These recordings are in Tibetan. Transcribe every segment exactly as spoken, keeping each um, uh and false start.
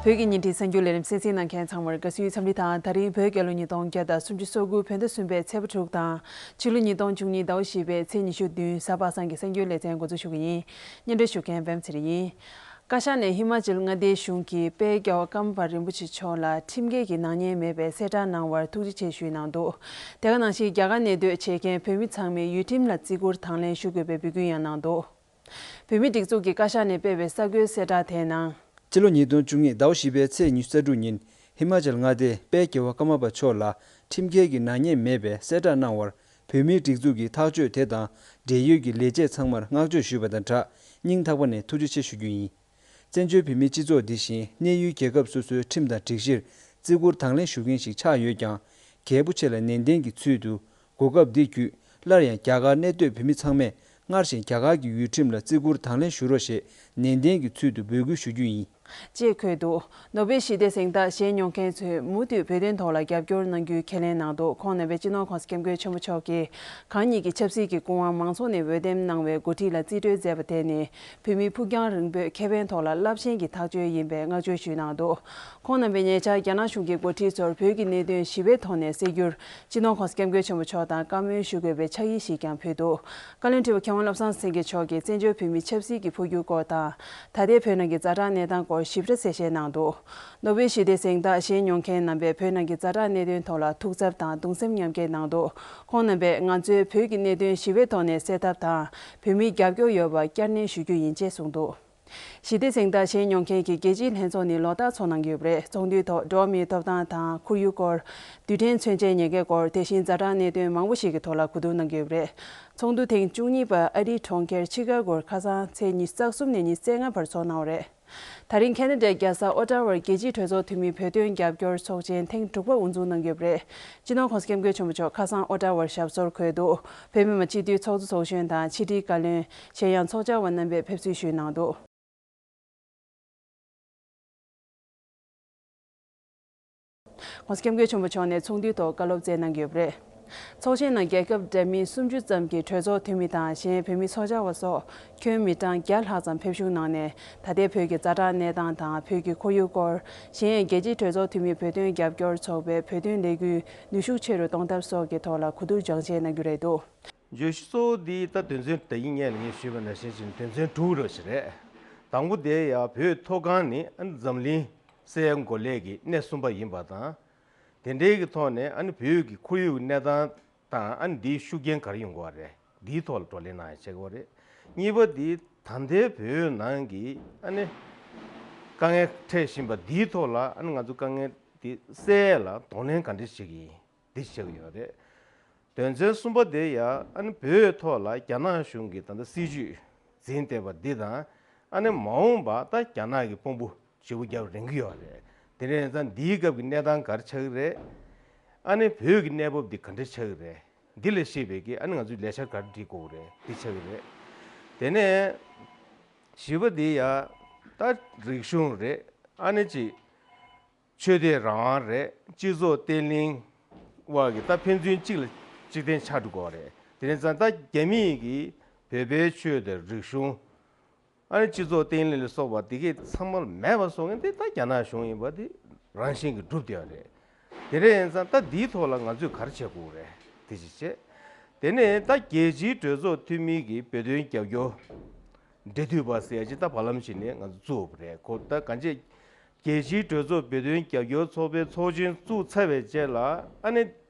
བོད་ཀྱི་ཉིན་རེའི་གསར་འགྱུར་ལས་རིམ་གསན་གཟིགས་གནང་མཁན་ཚང་མར་དགའ་བསུའི་འཚམས་འདྲི་དང་། ད་རིང་བོད་རྒྱལ་ལོ་ཉིས་སྟོང་བརྒྱ་དང་སུམ་ཅུ་སོ་དགུ་བོད་ཟླ་གསུམ་པའི་ཚེས་པ་དྲུག་དང་། ཕྱི་ལོ་ཉིས་སྟོང་བཅུ་གཉིས་ཟླ་བ་བཞི་པའི་ཚེས་ཉི་ཤུ་བདུན་གཟའ་པ་སངས་ཀྱི་གསར་འགྱུར་ལེ་ཚན་འགོ་འཛུགས་ཞུ་གི་ཡིན། སྙན་སྒྲོན་ཞུ་མཁན་པད་མ་ཚེ་རིང་ཡིན། བཀའ་ཤག་ནས་ཧི་མ་ཅལ་མངའ་སྡེའི་གཞུང་གིས་དཔལ་རྒྱལ་བ་ཀརྨ་པ་རིན་པོ་ཆེ་མཆོག་ལ་ཁྲིམས་འགལ་གྱི་ནག་ཉེས་མེད་པའི་གསལ་བསྒྲགས་གནང་བར་ཐུགས་རྗེ་ཆེ་ཞུས་གནང་འདུག་དེ་ག་ནང་བཞིན་རྒྱ་གར་གནས་སྡོད་བྱེད་མཁན་བོད་མི་ཚང་མས་ཡུལ་ཁྲིམས་ལ་བརྩི་བཀུར་དང་ལེན་ཞུ་དགོས་པའི་འབོད་སྐུལ་ཡང་གནང་འདུག་བོད་མིའི་སྒྲིག་འཛུགས་ཀྱི་བཀའ་ཤག་ནས་སྤེལ་བའི་གསར་འགོད་གསལ་བསྒྲགས་དེའི་ནང་། སྤྱི་ལོ་ཉིས་སྟོང་བཅུ་གཉིས་ཟླ་བ་བཞི་པའི་ཚེས་ཉི་ཤུ་རྩ་དྲུག་ཉིན་ཧི་མ་ཅལ་མངའ་སྡེའི་དཔལ་རྒྱལ་བ་ཀརྨ་པ་མཆོག་ལ་ཁྲིམས་འགལ་གྱི་ནག་ཉེས་མེད་པའི་གསལ་བསྒྲགས་གནང་བར་བོད་མིའི་སྒྲིག་འཛུགས་ཀྱི་ཐག་གཅོད་དེ་དང་འབྲེལ་ཡོད་ཀྱི་ལས་བྱེད་ཚང་མར་བསྔགས་བརྗོད་ཞུས་པ་དང་སྦྲགས་སྙིང་ཐག་པ་ནས་ཐུགས་རྗེ་ཆེ་ཞུ་རྒྱུ་ཡིན། བཙན་བྱོལ་བོད་མིའི་སྤྱི་ཚོགས་འདི་བཞིན་གནས་ཡུལ་རྒྱལ་ཁབ་སོ་སོའི་ཁྲིམས་དང་སྒྲིག་གཞིར་བརྩི་བཀུར་དང་ལེན་ཞུ་མཁན་ཞིག་ཆགས་ཡོད་ཀྱང་། གལ་པོ་ཆེ་ལ་ནན་ཏན་གྱི་ཚུལ་དུ་གོ་སྐབས་འདི་བརྒྱུད་སླར་ཡང་རྒྱ་གར་གནས་སྡོད་བོད་མི་ཚང་མས་སྔར་བཞིན་རྒྱ་གར་གྱི་ཡུལ་ཁྲིམས་ལ་བརྩི་བཀུར་དང་ལེན་ཞུ་རོགས་ཞེས་ནན་ཏན་གྱི་ཚུལ་དུ་འབོད་སྐུལ་ཞུ་རྒྱུ་ཡིན། ཅེས་འཁོད་འདུག་ནོ་བེལ་ཞི་བདེའི་གཟེངས་རྟགས་བཞེས་མྱོང་མཁན་ཚོས་མུ་མཐུད་བོད་དོན་ཐོག་ལ་རྒྱབ་སྐྱོར་གནང་རྒྱུའི་ཁས་ལེན་གནང་འདུག་ཁོང་རྣམ་པས་སྤྱི་ནོར་༸གོང་ས་༸སྐྱབས་མགོན་ཆེན་པོ་མཆོག་གིས་གང་ཉིད་ཀྱི་ཆབ་སྲིད་ཀྱི་སྐུ་དབང་མང་ཚོགས་ནས་འོས་འདེམས་གནང་བའི་འགོ་ཁྲིད་ལ་རྩིས་སྤྲོད་མཛད་པ་དེ་ནི་བོད་མིའི་ཕུགས་རྒྱང་རིང་པོའི་ཁེ་ཕན་ཐོག་ལ་རླབས་ཆེན་གྱི་ཐག་གཅོད་ཡིན་པའི་བསྔགས་བརྗོད་ཞུས་གནང་འདུག་ཁོང་རྣམ་པས་ཉེ་ཆར་རྒྱ་ནག་གཞུང་གི་འགོ་ཁྲིད་ཚོར་བོད་ཀྱི་གནད་དོན་ཞི་བའི་ཐོག་ནས་སེལ་རྒྱུར་སྤྱི་ནོར་༸གོང་ས་༸སྐྱབས་མགོན་ཆེན་པོ་མཆོག་དང་བཀའ་མོལ་ཞུ་དགོས་པའི་ཕྱག་ཡིག་ཞིག་ཀྱང་ཕུལ་འདུག་བཀའ་བློན་ཁྲི་པ་མཁས་དབང་བློ་བཟང་སེང་གེ་མཆོག་གིས་བཙན་བྱོལ་བོད་མིའི་ཆབ་སྲིད་ཀྱི་འཕོ་འགྱུར་སྐོར་དང་། ད་ལྟའི་བོད་ནང་གི་ཛ་དྲག་གནས་སྟངས་སྐོར་ཞིབ་ཕྲ་གསལ་བཤད་གནང་འདུག་ནོ་བེལ་ཞི་བདེའི་གཟེངས་རྟགས་བཞེས་མྱོང་མཁན་རྣམ་པས་བོད་ནང་གི་ཛ་དྲག་གནད་དོན་ཐོག་ལ་ཐུགས་འཚབ་དང་གདུང་སེམས་མཉམ་སྐྱེད་གནང་འདུག་ཁོང་རྣམ་པས་ང་ཚོའི་བོད་ཀྱི་གནད་དོན་ཞི་བའི་ཐོག་ནས་སེལ་ཐབས་དང་། བོད་མིའི་རྒྱབ་སྐྱོར་ཡོད་པ་བསྐྱར་ནན་ཞུ་རྒྱུ་ཡིན་ཅེས་གསུངས་འདུག་ཞི་བདེའི་གཟེངས་རྟགས་བཞེས་མྱོང་མཁན་གྱི་རྒྱལ་སྤྱིའི་ལྷན་ཚོགས་ནི་ལོ་ལྟར་ཚོགས་གནང་གི་ཡོད་པ་རེད། ཚོགས་འདུའི་ཐོག་འགྲོ་བ་མིའི་ཐོབ་ཐང་དང་ཁོར་ཡུག་སྐོར། རྡུལ་ཕྲན་མཚོན་ཆའི་ཉེན་ཁའི་སྐོར། དེ་བཞིན་ཛ་དྲག་གནད་དོན་མང་པོ་ཞིག་གི་ཐོག་ལ་གོ་བསྡུར་གནང་གི་ཡོད་པ་རེད། ཚོགས་འདུ་ཐེངས་བཅུ་གཉིས་པ་ཨ་རིའི་གྲོང་ཁྱེར་ཆི་ཀ་གོར་ཁ་སང་ཚེས་ཉི་ཤུ་རྩ་གསུམ་ནས་ཉི་ཤུ་རྩ་ལྔ་བར་ཚོགས་གནང་བ་རེད། ད་རིང་ཁེ་ན་ཌའི་རྒྱལ་ས་ཨོ་ཊ་ཝར་རྒྱལ་སྤྱིའི་གྲོས་ཚོགས་འཐུས་མིའི་བོད་དོན་རྒྱབ་སྐྱོར་ཚོགས་ཆེན་ཐེངས་དྲུག་པ་དབུ་འཛུགས་གནང་གི་ཡོད་པ་རེད། སྤྱི་ནོར་༸གོང་ས་༸སྐྱབས་མགོན་ཆེན་པོ་མཆོག་ཁ་སང་ཨོ་ཊ་ཝར་ཞབས་སོར་འཁོད་འདུག་བོད་མི་མང་སྤྱི་འཐུས་ཚོགས་གཙོ་ཚོགས་གཞོན་དང་ཕྱི་དྲིལ་བཀའ་བློན། གཞན་ཡང་ཚོགས་བཅར་བ་རྣམ་པས་ཕེབས་བསུ་ཞུས་གནང་འདུག ༸གོང་ས་༸སྐྱབས་མགོན་ཆེན་པོ་མཆོག་ནས་ཚོགས་འདུའི་ཐོག་བཀའ་སློབ་སྩལ་གནང་གི་ཡོད་པ་རེད། ཚོགས་ཆེན་ནང་རྒྱལ་ཁབ་འདྲ་མིན་སུམ་ཅུ་ཙམ་གྱི་གྲོས་ཚོགས་འཐུས་མི་དང་གཞན་བོད་མི་ཚོགས་བཅར་བ་སོགས་ཁྱོན་མི་གྲངས་བརྒྱ་ལྷག་ཙམ་ཕེབས་ཞུགས་གནང་ནས། ད་ལྟའི་བོད་ཀྱི་ཛ་དྲག་གནས་སྟངས་དང་བོད་ཀྱི་ཁོར་ཡུག་སྐོར། གཞན་ཡང་རྒྱལ་སྤྱིའི་གྲོས་ཚོགས་འཐུས་མིའི་བོད་དོན་རྒྱབ་སྐྱོར་ཚོགས་པའི་བོད་དོན་ལས་འགུལ་ནུས་ཤུགས་ཆེ་རུ་གཏོང་ཐབས་སོགས་ཀྱི་ཐོག་ལ་གོ་བསྡུར་སྦྱང་བཤད་གནང་རྒྱུ་རེད་འདུག་བརྗོད་གཞི་གཙོ་བོ་འདི་ད་དོན་ཚན་ད་གིན་སྔོན་ལ་ངས་ཞུས་པ་ནང་བཞིན་བྱས་ན་དོན་ཚན་དྲུག་རེ་ཞིག་རེད། དང་པོ་དེ་ཡང་བོད་མཐོ་སྒང་ནི་ཨ་ནི་འཛམ་གླིང་སའི་གོ་ལའི་གི་སྣེ་གསུམ་པ་ཡིན་པ་དང་། དེ་འདྲའི་གི་ཐོག་ནས་ཨ་ནི་བོད་ཀྱི་ཁོར་ཡུག་གནས་སྟངས་དང་ཨ་ནི་འདིའི་ཤུགས་རྐྱེན་ག་རེ་ཡོང་གི་ཡོད་རེད། འདིའི་ཐོག་ལ་བགྲོ་གླེང་གནང་ཡ་བྱེད་དགོས་རེད། གཉིས་པ་འདི་ད་ལྟའི་བོད་ནང་གི་ཨ་ནི་དཀའ་ངལ་འཕྲད་བཞིན་པ་འདིའི་ཐོག་ལ་ཨ་ནི་ང་ཚོ་དཀའ་ངལ་འདི་སེལ་ཡ་ལ་གདོང་ལེན་ག་འདྲ་བྱེད་ཀྱི་ཡིན། འདི་བྱེད་ཀྱི་ཡོད་རེད། དོན་ཚན་གསུམ་པ་དེ་ཡང་ཨ་ནི་བོད་ཐོག་ལ་རྒྱ་ནག་གཞུང་གིས་ད་ལྟ་སྲིད་ཇུས་འཛིན་བསྡད་པ་འདི་དང་ཨ་ནི་མ་འོངས་པ་ད་རྒྱ་ནག་གི་དཔུང་པ་ལྗིད་པོ་རྒྱབ་རན་གྱི་ཡོད་རེད། དེ་འདྲ་ཡིན་ཙང་འདིའི་སྐབས་ཀྱི་གནས་སྟངས་ག་རེ་ཆགས་ཀྱི་རེད། ཨ་ནི་བོད་ཀྱི་གནས་བབ་འདི་ག་འདྲ་ཆགས་ཀྱི་རེད། འདི་ལ་ཤེས་པའི་གི་ཨ་ནི་ང་ཚོས་ལས་འཆར་ག་རེ་སྒྲིག་དགོས་ཀྱི་རེད། འདི་ཆགས་ཀྱི་རེད། དེ་ནས་བཞི་པ་འདི་ཡང་ད་རིག་གཞུང་རེད། ཨ་ནི་ཅིག་ཆོས་དད་རང་དབང་རེད། སྤྱི་ཚོགས་བརྟན་ལྷིང་དབར་གྱི་ད་ཕན་ཚུན་གཅིག་ལ་གཅིག་བརྟེན་ཆགས་འགྲོ་གི་རེད། དེ་ཡིན་ཙང་ད་རྒྱ་མིས་ཀྱིས་བོད་པའི་ཆོས་དང་རིག་གཞུང་། ཨ་ནི་སྤྱི་ཚོགས་བརྟན་ལྷིང་ལ་སོགས་པ་དེ་གས་ཚང་མ་མེད་པ་བཟོ་མཁན་དེ་ད་རྒྱ་ནག་གཞུང་ཡིན་པ་དེ་རང་བཞིན་གྱིས་གྲུབ་བསྡད་ཡོད་རེད། དེ་འདྲ་ཡིན་ཙང་ད་འདིའི་ཐོག་ལ་ང་ཚོས་ག་རེ་བྱེད་དགོས་རེད། དེ་ཅིག་བྱས། དེ་ནས་ད་རྒྱལ་སྤྱིའི་གྲོས་ཚོགས་འཐུས་མི་གི་བོད་དོན་རྒྱབ་སྐྱོར་འབྲེལ་མཐུད་པ་ཟེར་ཡ་ཅིག་ད་བར་ལམ་ཞིག་ནས་ང་ཚོ་བཙུགས་པ་རེད། ཁོ་ད་གང་ཅི། རྒྱལ་སྤྱིའི་གྲོས་ཚོགས་བོད་དོན་རྒྱབ་སྐྱོར་ཚོགས་པའི་ཚོགས་ཆེན་བཙུགས་ཚར་བའི་རྗེས་ལ་ཨ་ནི་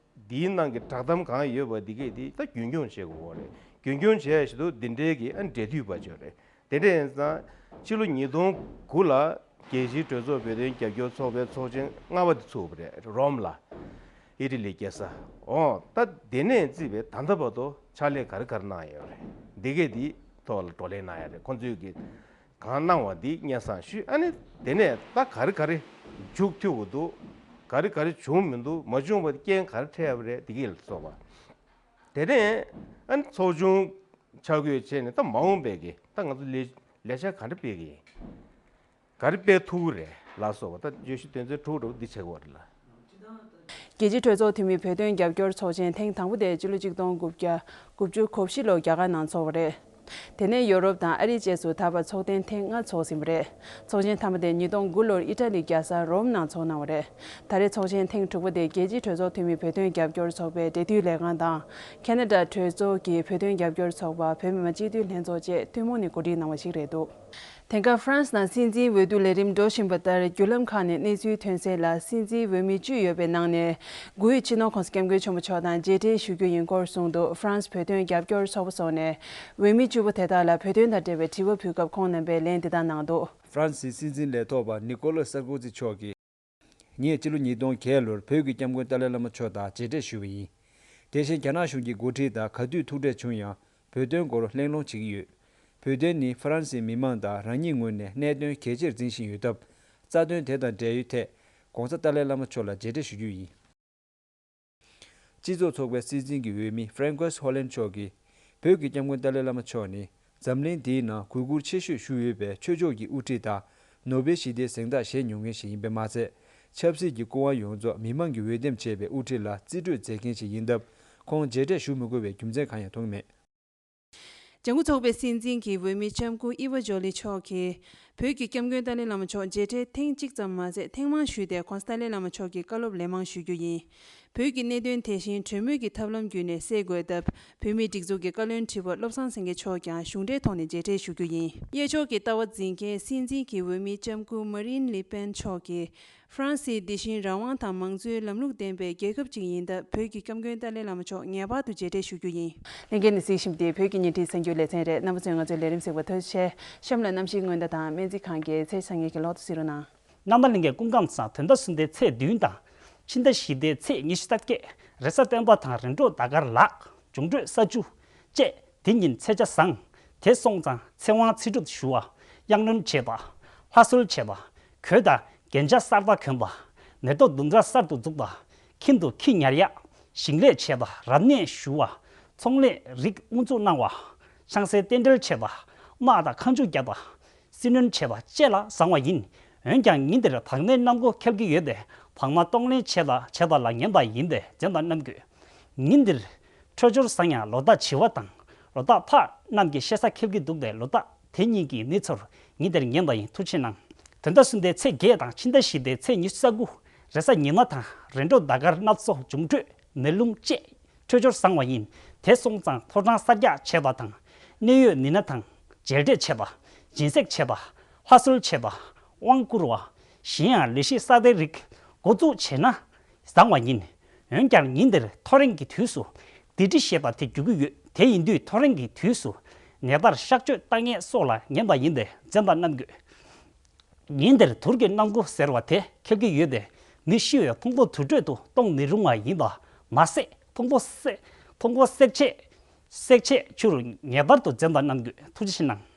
འདིའི་ནང་གི་བསྒྲགས་གཏམ་གང་ཡོད་པ་འདི་གས་དེ་ད་རྒྱུན་འཁྱོངས་བྱེད་དགོས་རེད། རྒྱུན་འཁྱོངས་བྱས་ཞེས་དུས་འདི་འདྲའི་གི་ཨ་ནི་འབྲེལ་མཐུད་པ་ཅིག་ཡོད་རེད། དེ་འདྲ་ཡིན་ཙང་ཕྱི་ལོ་ཉིས་སྟོང་དགུ་ལ་རྒྱལ་སྤྱིའི་གྲོས་ཚོགས་བོད་དོན་རྒྱབ་སྐྱོར་ཚོགས་པའི་ཚོགས་ཆེན་ལྔ་པ་དེ་ཚུགས་པ་རེད། རོམ་ལ། ཨི་ཊ་ལི་རྒྱལ་ས། འོ་ད་དེ་ནས་བརྩིས་པའི་ད་ལྟ་བར་དུ་ཕྱག་ལས་ག་རེ་ག་རེ་གནང་ཡོད་རེད། འདི་གས་འདི་ཐོག་ལ་བགྲོ་གླེང་གནང་ཡ་རེད། ཁོང་ཚོས་ཀྱི་གང་གནང་བ་འདི་སྙན་སེང་ཞུས། ཨ་ནི་དེ་ནས་ད་ག་རེ་ག་རེ་མཇུག་མཐུད་དགོས་འདུག་ག་རེ་ག་རེ་བྱུང་མི་འདུག་མ་བྱུང་བ་རྐྱེན་ག་རེ་འཕྲད་ཡོད་རེད། འདི་གས་ལ་སོགས་པ། དེ་ནས་ཨ་ནི་ཚོགས་ཆུང་ཆ་བགོས་བྱས་ནས་ད་མ་འོངས་པའི་གི་ད་ང་ཚོ་ལས་ལས་འཆར་ག་འདྲ་སྤེལ་གི་ཡིན། ག་རེ་སྤེལ་ཐུབ་ཀྱི་རེད་ལ་སོགས་པ་ད་བརྗོད་གཞི་དོན་ཚན་དྲུག་འདྲ་བོ་འདི་བྱེད་དགོས་རེད་ལ། རྒྱལ་སྤྱིའི་གྲོས་ཚོགས་འཐུས་མིའི་བོད་དོན་རྒྱབ་སྐྱོར་ཚོགས་ཆེན་ཐེངས་དང་པོ་དེ་སྤྱི་ལོ་གཅིག་སྟོང་དགུ་བརྒྱ་དགུ་བཅུ་གོ་བཞི་ལོར་རྒྱ་གར་ནང་འཚོགས་པ་རེད། དེ་ནས་ཡོ་རོབ་དང་ཨ་རི་བཅས་སུ་ད་བར་ཚོགས་ཐེངས་ཐེངས་ལྔ་ཚོགས་ཟིན་པ་རེད། ཚོགས་ཆེན་མཐའ་མ་དེ་ཉིས་སྟོང་དགུ་ལོར་ཨི་ཊ་ལི་རྒྱལ་ས་རོམ་ནང་ཚོགས་གནང་བ་རེད། ད་རེས་ཚོགས་ཆེན་ཐེངས་དྲུག་པ་དེ་རྒྱལ་སྤྱིའི་གྲོས་ཚོགས་འཐུས་མིས་བོད་དོན་རྒྱབ་སྐྱོར་ཚོགས་པའི་འབྲེལ་མཐུད་ལས་ཁང་དང་། ཁེ་ན་ཌ་གྲོས་ཚོགས་ཀྱི་བོད་དོན་རྒྱབ་སྐྱོར་ཚོགས་པ་བོད་མི་མང་སྤྱི་འཐུས་ལྷན་ཚོགས་བཅས་ཐུན་མོང་ནས་གོ་སྒྲིག་གནང་བ་ཞིག་རེད་འདུག་དེང་སྐབས་ཧྥ་རན་སི་ནང་སྲིད་འཛིན་འོས་བསྡུ་ལས་རིམ་འགྲོ་བཞིན་པ་ལྟར། བརྒྱུད་ལམ་ཁག་ནས་གནས་ཚུལ་ཐོན་གསལ་ལ། སྲིད་འཛིན་འོས་མི་བཅུ་ཡོད་པའི་ནང་ནས། དགུ་ཡི་སྤྱི་ནོར་༸གོང་ས་༸སྐྱབས་མགོན་ཆེན་པོ་མཆོག་དང་མཇལ་འཕྲད་ཞུ་རྒྱུ་ཡིན་སྐོར་གསུངས་འདུག་ཧྥ་རན་སི་བོད་དོན་རྒྱབ་སྐྱོར་ཚོགས་པ་སོགས་ནས་འོས་མི་བཅུ་པོ་དེ་དག་ལ་བོད་དོན་དང་འབྲེལ་བའི་དྲི་བ་ཕུལ་སྐབས། ཁོང་རྣམ་པས་ལན་འདི་ལྟར་གནང་འདུག་ཧྥ་རན་སིའི་སྲིད་འཛིན་ལས་ཐོག་པ་ནི་ཀོ་ལ་སར་ཀོ་ཛི་མཆོག་གིས། ངས་སྤྱི་ལོ་ཉིས་སྟོང་བརྒྱད་ལོར་བོད་ཀྱི་སྐྱབས་མགོན་ཏཱ་ལའི་བླ་མ་མཆོག་དང་མཇལ་འཕྲད་ཞུས་པ་ཡིན། དེ་བཞིན་རྒྱ་ནག་གཞུང་གི་འགོ་ཁྲིད་དང་ག་དུས་ཐུག་འཕྲད་བྱུང་ཡང་། བོད་དོན་སྐོར་གླེང་སློང་བྱེད་ཀྱི་ཡོད། བོད་དོན་ནི་ཧྥ་རན་སིའི་མི་མང་དང་རང་ཉིད་ངོས་ནས་གནད་དོན་གལ་ཆེར་འཛིན་བཞིན་ཡོད་སྟབས། རྩ་དོན་དེ་དང་འབྲེལ་ཡོད་ཐད། ༸གོང་ས་ཏཱ་ལའི་བླ་མ་མཆོག་ལ་མཇལ་འཕྲད་ཞུ་རྒྱུ་ཡིན། སྤྱི་ཚོགས་ཚོགས་པའི་སྲིད་འཛིན་གྱི་འོས་མི་Francois Hollande་མཆོག་གིས། བོད་ཀྱི་སྐྱབས་མགོན་ཏཱ་ལའི་བླ་མ་མཆོག་ནི། འཛམ་གླིང་འདིའི་ནང་གུས་བཀུར་ཆེ་ཤོས་ཞུ་འོས་པའི་ཆོས་ཕྱོགས་ཀྱི་དབུ་ཁྲིད་དང་། ནོ་བེལ་ཞི་བདེའི་གཟེངས་རྟགས་བཞེས་མྱོང་མཁན་ཞིག་ཡིན་པས་མ་ཚད། ཆབ་སྲིད་ཀྱི་སྐུ་དབང་ཡོངས་རྫོགས་མི་མང་གིས་འོས་འདེམས་བྱས་པའི་དབུ་ཁྲིད་ལ་རྩིས་སྤྲོད་མཛད་མཁན་ཞིག་ཡིན་སྟབས། ཁོང་མཇལ་འཕྲད་ཞུ་མི་དགོས་པའི་རྒྱུ་མཚན་གང་ཡང་མཐོང་མེད། ལྗང་ཁུ་ཚོགས་པའི་སྲིད་འཛིན་གྱི་འོས་མི་ལྕམ་སྐུ་ཨི་ཝ་ཇོ་ལི་མཆོག་གིས། བོད་ཀྱི་སྐྱབས་མགོན་ཏཱ་ལའི་བླ་མ་མཆོག་མཇལ་འཕྲད་ཐེངས་གཅིག་ཙམ་མ་ཟད། ཐེངས་མང་ཞུས་ཏེ། ༸གོང་ས་ཏཱ་ལའི་བླ་མ་མཆོག་གི་བཀའ་སློབ་ལན་མང་ཞུ་རྒྱུ་ཡིན། བོད་ཀྱི་གནད་དོན་དེ་བཞིན་གྲོས་མོལ་གྱི་ཐབས་ལམ་བརྒྱུད་ནས་སེལ་དགོས་སྟབས། བོད་མིའི་སྒྲིག་འཛུགས་ཀྱི་བཀའ་བློན་ཁྲི་པ་བློ་བཟང་སེང་གེ་མཆོག་ཀྱང་གཞུང་འབྲེལ་ཐོག་ནས་མཇལ་འཕྲད་ཞུ་རྒྱུ་ཡིན། གཡས་ཕྱོགས་ཀྱི་ལྟ་བ་འཛིན་མཁན་སྲིད་འཛིན་གྱི་འོས་མི་ལྕམ་སྐུ་མ་རིན་ལི་པེན་མཆོག་གིས། ཧྥ་རན་སི་འདི་བཞིན་རང་དབང་དང་མང་གཙོའི་ལམ་ལུགས་ལྡན་པའི་རྒྱལ་ཁབ་ཅིག་ཡིན་སྟབས། བོད་ཀྱི་སྐྱབས་མགོན་ཏཱ་ལའི་བླ་མ་མཆོག་ངེས་པར་དུ་མཇལ་འཕྲད་ཞུ་རྒྱུ་ཡིན། ལྷན་རྒྱས་ནས་གཟིགས་བཞིན་པ་འདི་བོད་ཀྱི་བརྙན་འཕྲིན་གསར་འགྱུར་ལེ་ཚན་རེད། རྣམ་པ་ཚོས་ང་ཚོའི་ལས་རིམ་གཟིགས་པར་ཐུགས་རྗེ་ཆེ། གཤམ་ལ་གནམ་གཤིས་སྔོན་བརྡ་དང་སྨན་རྩིས་ཁང་གི་ཚེས་བཟང་ངན་གྱི་ལོག་ཏུ་གཟིགས་རོགས་གནང་། རྣམ་པ་ལྷན་རྒྱས་སྐུ་ཁམས་བཟང་། དོན་དག་གསུམ་ལྡན་ཚེས་བདུན་དང་། ཕྱི་ཟླ་བཞི་པའི་ཚེས་ཉི་ཤུ་རྩ་བརྒྱད། རེས་གཟའ་སྤེན་པ་དང་རིམ་གྲོ་ཟླ་སྐར་ལགས། འབྱུང་འཕྲོད་ས་བཅུ། བཅས། དེ་ཉིན་ཚེས་ཆ་བཟང་། དེ་སོང་ཙང་ཚེ་དབང་ཚེ་སྒྲུབ་ཞུ་བ། གཡང་གནོན་བྱེད་པ། ལྷ་གསོལ་བྱེད་པ། གོས་དང་རྒྱན་ཆ་གསར་པ་གོན་པ། མེ་ཏོག་དུང་སྒྲ་གསར་དུ་འཛུགས་པ། ཁྱིམ་དུ་ཁྱི་ཉར་ཡག་ཞིང་ལས་བྱེད་པ། རབ་གནས་ཞུ་བ། ཚོང་ལས་རིགས་དབུ་འཛུགས་གནང་བ། ཆང་སའི་རྟེན་འབྲེལ་བྱེད་པ། དམག་དང་མཁའ་མཇུག་བརྒྱབ་པ། སྲི་གནོན་བྱེད་པ་བཅས་ལ་བཟང་བ་ཡིན། འོན་ཀྱང་ཉིན་དེར་བག་མའི་གནམ་སྒོ་ཁེབས་ཀྱི་ཡོད་པས། བག་མ་གཏོང་ལེན་བྱེད་ལ་བྱེད་པ་ལ་ངན་པ་ཡིན་པས་འཛེམ་པ་གནང་དགོས། ཉིན་འདིར་འཕྲོད་སྦྱོར་བཟང་ཡང་ལོ་རྟགས་བྱི་བ་དང་། ལོ་རྟགས་ཕག་རྣམས་ཀྱི་ཤེ་ས་ཁེབས་ཀྱི་འདུག་པས། ལོ་རྟགས་དེ་གཉིས་ཀྱི་མི་ཚོར་ཉིན་དེར་ངན་པ་ཡིན། ཐུགས་རྗེ་གནང་། དོན་དག་གསུམ་ལྡན་ཚེས་བརྒྱད་དང་ཕྱི་ཟླ་བཞི་པའི་ཚེས་ཉི་ཤུ་རྩ་དགུ། རེས་གཟའ་ཉི་མ་དང་རིམ་གྲོ་ཟླ་སྐར་སྣ་ཚོགས། འབྱུང་འཕྲོད་མེ་རླུང་བཅས་འཕྲོད་སྦྱོར་བཟང་བ་ཡིན། དེ་སོང་ཙང་ཕོ་བྲང་གསར་རྒྱག་བྱེད་པ་དང་། གནད་ཡོད་མི་སྣ་དང་མཇལ་འཕྲད་བྱེད་པ། སྦྱིན་སྲེག་བྱེད་པ། ལྷ་གསོལ་བྱེད་པ། དབང་བསྐུར་བ། གཞན་ཡང་ལས་གཞི་གསར་པའི་རིགས་འགོ་འཛུགས་བྱས་ན་བཟང་བ་ཡིན། འོན་ཀྱང་ཉིན་དེར་ཐོ་རེངས་ཀྱི་དུས་སུ་སྡིག་སྒྲིབ་ཞེས་པ་དེ་འགྱུར་གྱི་ཡོད། དེ་ཡིན་དུས་ཐོ་རེངས་ཀྱི་དུས་སུ་ནད་པར་གཤག་བཅོས་བཏང་མཁན་སོགས་ལ་ངན་པ་ཡིན་པས་འཛེམ་པ་གནང་དགོས། ཉིན་དེར་དུར་གྱི་གནམ་སྒོ་ཟེར་བ་དེ་ཁེབས་ཀྱི་ཡོད་པས། མི་ཤི་བའི་ཕུང་པོ་དུར་ཁྲོད་དུ་གཏོང་མི་རུང་བ་ཡིན་པ་མ་ཟད། ཕུང་པོ་བསྲེག་ཕུང་པོ་བསྲེག་བྱེད་བསྲེག་བྱེད་ཆུར་ངེས་པར་དུ་འཛེམ་པ་གནང་དགོས། ཐུགས་རྗེ་ཆེ་གནང་།